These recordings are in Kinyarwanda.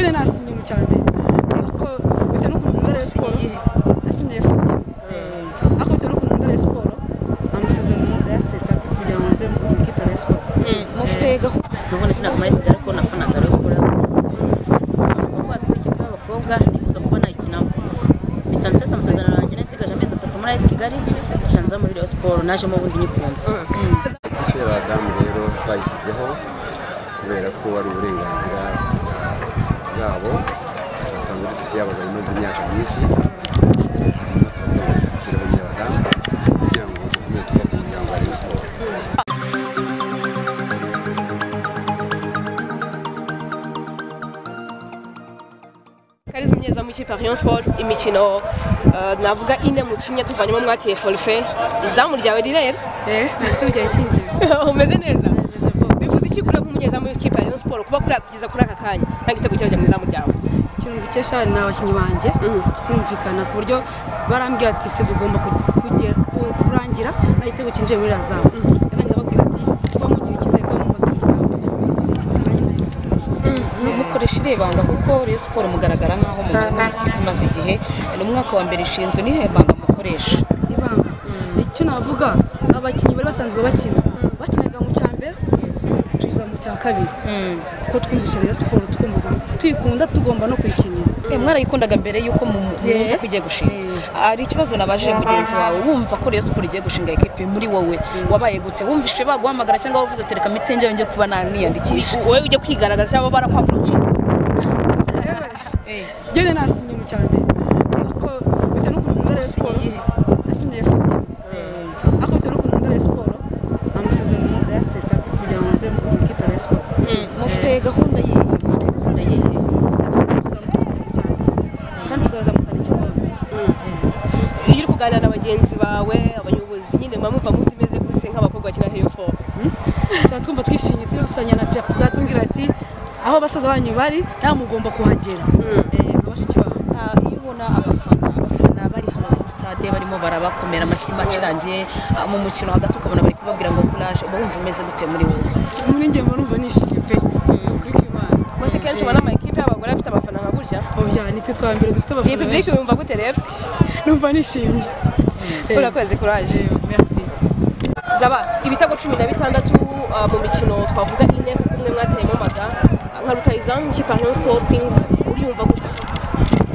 Njye nasinye mu cyambere ariko bitewe n'ukuntu nkunda Rayon Sport nasinyiye Fatima, ariko bitewe n'ukuntu nkunda Rayon Sport amasezerano ndayasesa kugira ngo nze mu ikipe ya Rayon Sport. Mufite gahunda? Nubwo nakinaga muri Kigali ariko nafanaga Rayon Sport. Kuko wasize ikipe y'abakobwa nifuza kuba nayikinamo. Mpita nsesa amasezerano yanjye nsigaje amezi 3 muri AS Kigali, nza muri Rayon Sport najemo ubundi nyikunze. Ikipe y'abadamu rero twayishyizeho kubera ko ari uburenganzira bwabo, basanzwe dufite abagabo imaze imyaka myinshi, hanyuma turavuga ngo reka dushyireho n'iy'abadamu kugira ngo dukomeze twubake umuryango wa Rayon Sport. Kariza umunyezamu w'ikipe ya Rayon Sport, imikino navuga ine mukinye tuvanyemo mwateye forfait, izamu ryawe rirera? Nta gitego cyari cyinjira. Umeze neza? Meze bo. Bivuze iki kuri nk'umunyezamu w'ikipe ya Rayon Sport kuba kugeza kuri aka kanya nta gitego kirajya mu izamu ryawe? Ikintu mbikesha ni abakinnyi banjye, twumvikana ku buryo barambwira ati seze ugomba kurangira nta gitego cyinjiye muri iriya zamu. Nanjye ndababwira ati kuba mugira icyizere kuba mumbaza mu izamu, nanjye ndabibasezeranyije. Mukoresha irihe banga? Kuko Rayon Sport mugaragara nk'aho muri ikipe imaze igihe, ni umwaka wa mbere ishinzwe, ni irihe banga mukoresha? Ibanga icyo navuga, abakinnyi bari basanzwe bakina bakinaga mu cya mbere tuza mu cya kabiri kuko twumvise Rayon Sport twumva tuyikunda tugomba no kuyikinira. Mwarayikundaga mbere y'uko mwumva ko igiye gushinga. Hari ikibazo nabajije mugenzi wawe, wumva ko Rayon Sport igiye gushinga ekipe, muri wowe wabaye gute? Wumvise baguhamagara cyangwa wavuze ati reka mitenge yongeye kuba naniyandikisha? Wowe ujya kwigaragaza cyangwa barakwaprochinze? Njye nasinye mu cya mbere ariko bitewe n'ukuntu nkunda Rayon Sport nasinyiye Fatima, ariko bitewe n'ukuntu nkunda Rayon Sport amasezerano ndayasesa kugira ngo nze mu ikipe ya Rayon Sport. Mufite gahunda yihe? Mufite gahunda yihe? Dufite gahunda yo kuzamuka tukajya mu cya mbere kandi tukazamukana igikombe. Iyo uri kuganira na bagenzi bawe, abayobozi nyine, muba mwumva muzi imeze gute nk'abakobwa bakina Rayon Sport? Tuba twumva twishimye, turi gusangira na perezida atubwira ati aho basaza banyu bari nawe mugomba kuhagera, nka bashiki babo. Iyo ubona abafana bari hano muri stade barimo barabakomera amashyi, match irangiye, mu mukino hagati ukabona bari kubabwira ngo courage, uba wumva umeze gute muri wowe? Muri njye mba numva nishimye pe, ni ukuri kw'Imana. Kuko se kenshi ubona ama ekipe y'abagore afite abafana nka gutya? Oya, nitwe twa mbere dufite Iyi abafana public benshi. wumva gute rero? Numva nishimye. Urakoze, courage. Merci. Zaba ibitego 16 mu mikino twavuga ine kuko umwe mwateyemo maga, nka rutayizamu ikipe ya Rayon Sport Queens, uriyumva gute?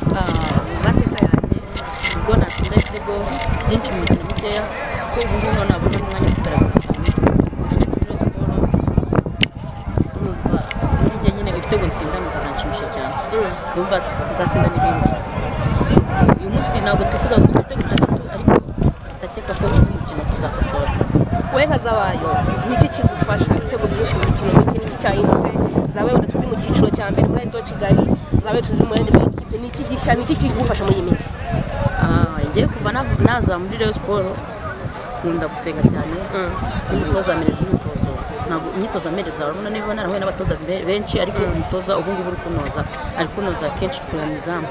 Mu mateka yanjye ubwo natsinda ibitego byinshi mu mikino mikeya, ko ubu ngubu nabona n'umwanya wo kugaragaza cyane. Nageze muri Rayon Sport numva muri njye nyine ibitego ntsinda numva biranshimisha cyane, ndumva nzatsinda n'ibindi. Uyu munsi ntabwo twifuza gutsinda ibitego 6, ariko ndakeka ko undi mukino tuzakosora. Wowe nka Zabayo, niki kigufasha ibitego byinshi mu mikino mike? Niki cyahindutse? Zabayo wenda tuzi mu cyiciro cya mbere muri AS Kigali, Zabayo tuzi mu yandi makipe, niki gishya, niki kigufasha muri iyi minsi? Ngiye kuva naza muri Rayon Sport nkunda gusenga cyane, n'umutoza amereza imyitozo, ntabwo imyitozo amereza, urabona niba narahuye n'abatoza benshi, ariko umutoza ubu ngubu uri kunoza, ari kunoza kenshi kureba mu izamu.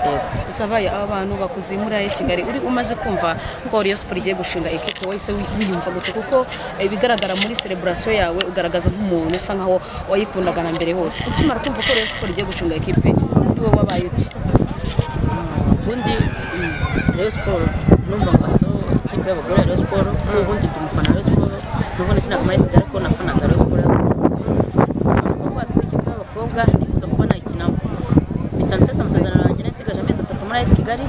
Yego. Zabaye abantu bakuze muri AS Kigali, uri umaze kumva ko Rayon Sport igiye gushinga ekipe, wahise wiyumva gute? Kuko ibigaragara muri celebration yawe ugaragaza nk'umuntu usa nkaho wayikundaga na mbere hose. Ukimara kumva ko Rayon Sport igiye gushinga ekipe, muri wowe wabaye ute? Ubundi Rayon Sport numva ngo so ikipe y'abagore ya Rayon Sport, kuko ubundi ndi umufana wa Rayon Sport, nubwo nakinaga muri AS Kigali ariko nafanaga Rayon Sport. Kuko wasize ikipe y'abakobwa nifuza kuba nayikinamo, mpita nsesa amasezerano yanjye nsigaje amezi 3 muri AS Kigali,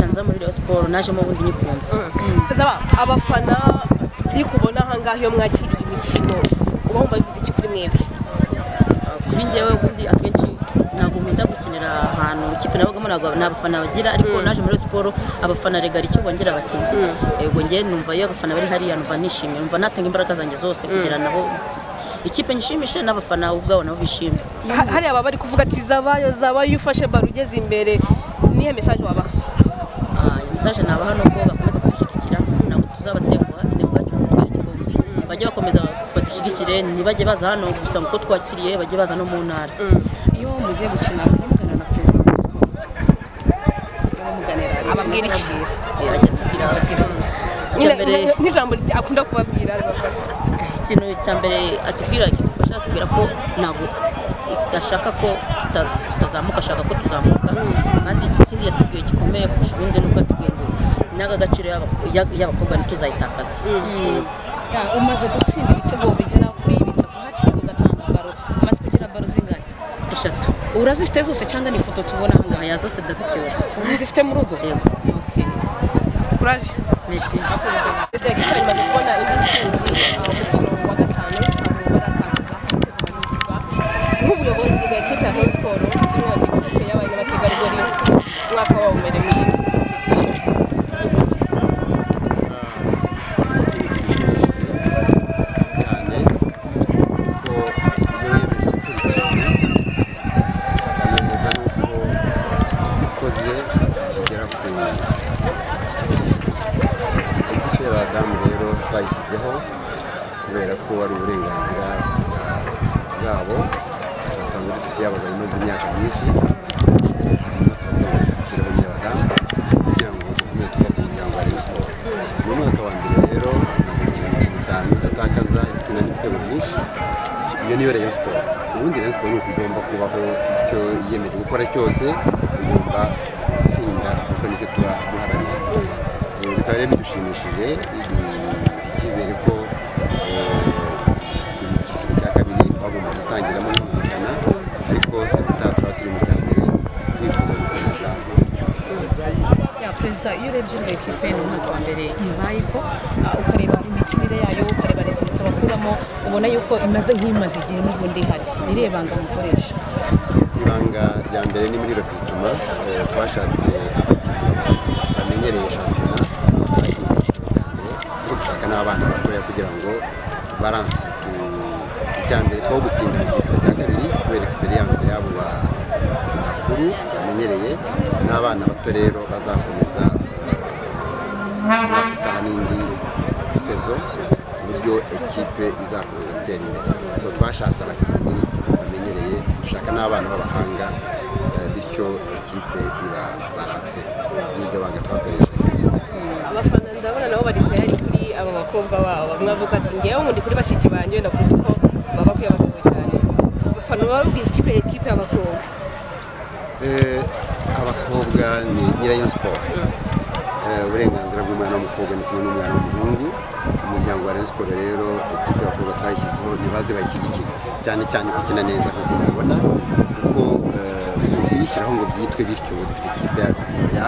nza muri Rayon Sport najemo ubundi nyikunze. Zaba abafana nikubona ahangaha iyo mwakiriye imikino, uba wumva bivuze iki kuri mwebwe? Kuri njyewe ubundi akenshi ntabwo nkunda gukinira ahantu ikipe nabagamo ntabwo nta bafana bagira, ariko naje muri siporo abafana regara icyo bongera abakinnyi. Yego, njye numva iyo abafana bari hariya numva nishimye, numva natanga imbaraga zanjye zose kugira nabo ikipe nyishimishe n'abafana ubwabo nabo bishime. Hariya baba bari kuvuga ati Zabayo, Zabayo, iyo ufashe baro ugeze imbere, nihe message wabaha? Message nabaha ni uko bakomeza kudushyigikira, ntabwo tuzabatenguha, intego yacu ni ugutwara igikombe. Bajye bakomeza badushyigikire, ntibajye baza hano gusa uko twakiriye, bajye baza no mu ntara. Iyo mugiye gukina mujya muganira na perezida wa siporo? Iyo muganira Ababwira iki? Ajya atubwira icya mbere Nk'ijambo akunda kubabwira ribafasha. Ikintu cya mbere atubwira kidufasha, atubwira ko ntabwo ashaka ko tutazamuka, ashaka ko tuzamuka. Kandi ikindi yatubwiye gikomeye kurusha ibindi ni uko yatubwiye ngo n'agaciro y'abakobwa ntituzayitakaza. Umaze gutsinda ibitego bigera kuri 3 hakiri ku 5 baro, umaze kugira baro zingahe? 3. Urazifite zose cyangwa ni ifoto tubona aha ngaha? Ya zose ndazicyura. Uzifite mu rugo? Yego. Okay. Courage. Merci. Perezida ekipa imaze kubona indi ntsinzi umukino wa 5 baratakaza ibitego. Nk'ubuyobozi bwa ekipa ya Rayon Sports by'umwihariko ekipe y'abari n'abategarugori, umwaka wabo umerewe cyane kuko iyo wiyemeje gukora ikintu wiyemeza n'uko icyo ukoze kigera ku cyifuzo. Ikipe y'abadamu rero twayishyizeho kubera ko ari uburenganzira bwabo, twasanzwe dufite abagabo imaze imyaka myinshi, hanyuma turavuga ngo reka dushyireho n'iy'abadamu kugira ngo dukomeze twubake umuryango wa Rayon Sports. Mu mwaka wa mbere rero maze gukina imikino 5 idatakaza, itsinda n'ibitego byinshi. Iyo niyo Rayon Sports. Ubundi Rayon Sports ni uko igomba kubaho, icyo yiyemeje gukora cyose igomba gutsinda kuko nicyo tuba duharanira. Bikaba rero bidushimishije, biduha icyizere ko turi mu cyiciro cya 2 twagomba gutangiramo birumvikana, ariko sezita tuba turi mu cya mbere twifuza gukomeza gutyo. Perezida, iyo urebye ino ekipe ni umwaka wa mbere ibayeho, ukareba imikinire yayo, ukareba resultat bakuramo, ubona yuko imaze nk'imaze igihe n'ubundi ihari. Ni irihe banga mukoresha? Ibanga rya mbere ni muri recruitment. Twashatse abakinnyi bamenyereye shampiyona bagiye mu cyiciro cya mbere, ariko dushaka n'abana batoya kugira ngo tubaranse. Icya mbere two gutinda mu cyiciro cya 2 kubera experience yabo bakuru bamenyereye, n'abana bato rero bazakomeza gutaha n'indi sezo ku buryo ekipe izakomeza gutera imbere. So twashatse abakinnyi bamenyereye, dushaka n'abana b'abahanga, bityo ekipe iba baranse. N'iryo banga twakoresheje. Abafana ndabona nabo bari tayari kuri aba bakobwa babo, bamwe bavuga ati ngewe ubundi kuri bashiki banjye wenda kuruta uko baba kuri abagabo cyane. Abafana bababwira ikipe ekipe y'abakobwa? Abakobwa ni Rayon Sports. Uburenganzira bw'umwana w'umukobwa ni kimwe n'umwana w'umuhungu. Umuryango wa Rayon Sports rero ekipe y'abakobwa twayishyizeho ntibaze bayishyigikire cyane cyane gukina neza nk'uko mubibona, kuko si ukuyishyiraho ngo byitwe bityo ngo dufite ikipe ya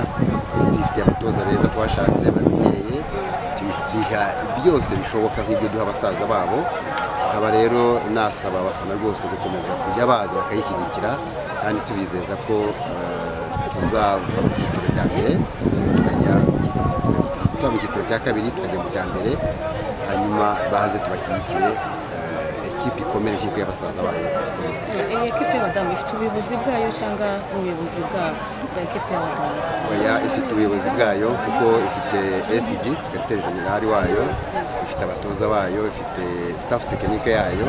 dufite abatoza beza twashatse bamenyereye, tuyiha byose bishoboka nk'ibyo duha abasaza babo. Aba rero nasaba abafana rwose gukomeza kujya baza bakayishyigikira, kandi tubizeza ko tuzava mu cyiciro cya mbere tukajya tuva mu cyiciro cya 2 tukajya mu cya mbere, hanyuma baze tubashyigikire ekipe ikomere nk'uko y'abasaza bayo ikomeye. Iyi ekipe y'abadamu ifite ubuyobozi bwayo cyangwa ubuyobozi bwa ekipe y'abagabo? Oya, ifite ubuyobozi bwayo kuko ifite SG, secrétaire général wayo, ifite abatoza bayo, ifite staff technique yayo,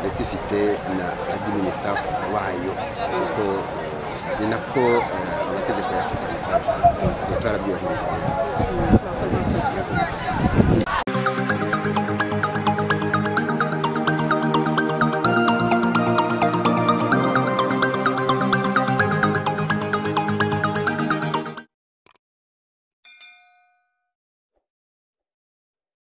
ndetse ifite na admin staff wayo, kuko ni nako amategeko ya FIFA bisaba. Twarabyubahirije. Murakoze.